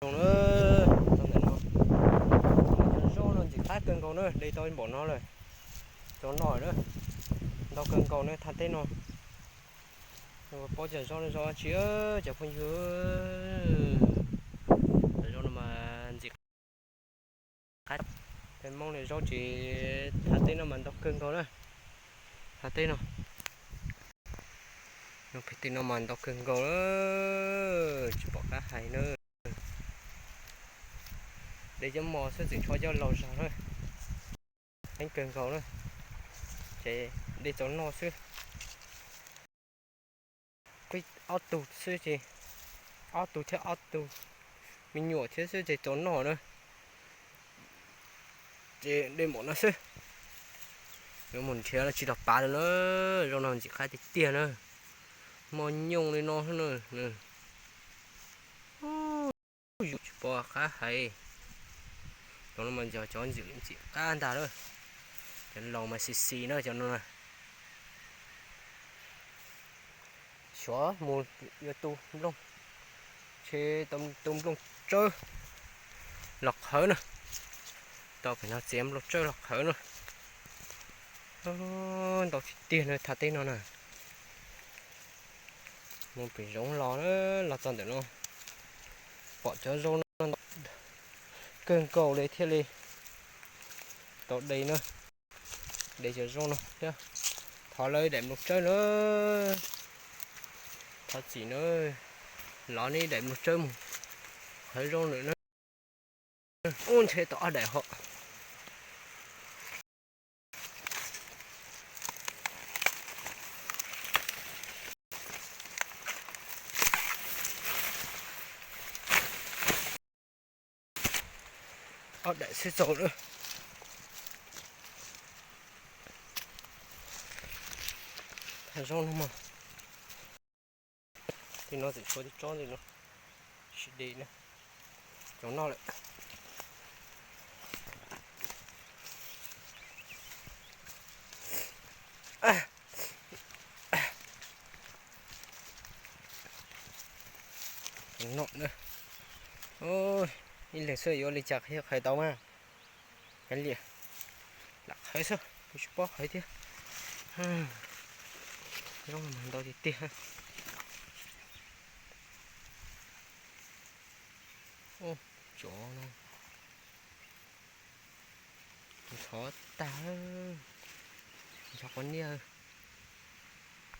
Zoo na, txog ntawm no, cov zaub no ntxim qab kawg nkaus na, de tau npaum no lawm. Cov no na, ntau kawg nkaus na, thaj teb no. Paub cov zaub no zaub tsi, cov phooj ywg, cov zaub no mas ntxim qab. Peb Hmoob li zaub tsis, thaj teb no mas ntau kawg nkaus na. Thaj teb no, pem tej no mas ntau kawg nkaus, tsis pom qab hais na. De cov mos xwb tseem tshuav cov laus zog na, heev kawg nkaus na. Ces de cov no xwb. Ob tug xwb ces, ob tug thiab ob tug me nyuam thiab xwb ces cov no na. Ces de npaum no xwb. Yuav mus nrhiav tsis los pav lawm na. Zaub no ntxim qab tiag tiag na. Hmo nyooj li no xwb na. Yus tsis pom qab hais. Cov no mas yog cov ntxim qab ntag lawm. Cov laus mas xis xis na cov no na. Xyov mus yuav tu nplooj, ntshe tu nplooj tsawb los qhawv na. Tau pem no txiav nplooj tsawb los qhawv na. Ntau tiag tiag na thaj teb no na. Mus pem zoov los, los txog ntawm no pom cov zaub no kawg nkaus li thiaj li tau de na. De cov zaub no thiab. Thov lawv daim nplooj tsawb na. Thov txim na. Los neb daim nplooj tsawb mus qhawv zaub lawm na. Ub, ntshe tau ob daim hos. Ob daim xwb txaus lawm. Thaj zaub no mas, tej no tseem tshuav tib tsob ntawm no, tsis de na. Cov no lawm. Cov no na. Ib leeg xwb yuav li cas qhia qhais tau mas. Kav liam, lam qhawv xwb, kuv tsis paub qhawv thiab. Zaub mas ntau tiag tiag. Cov no ntxhov tag, ntxhov qhov niag.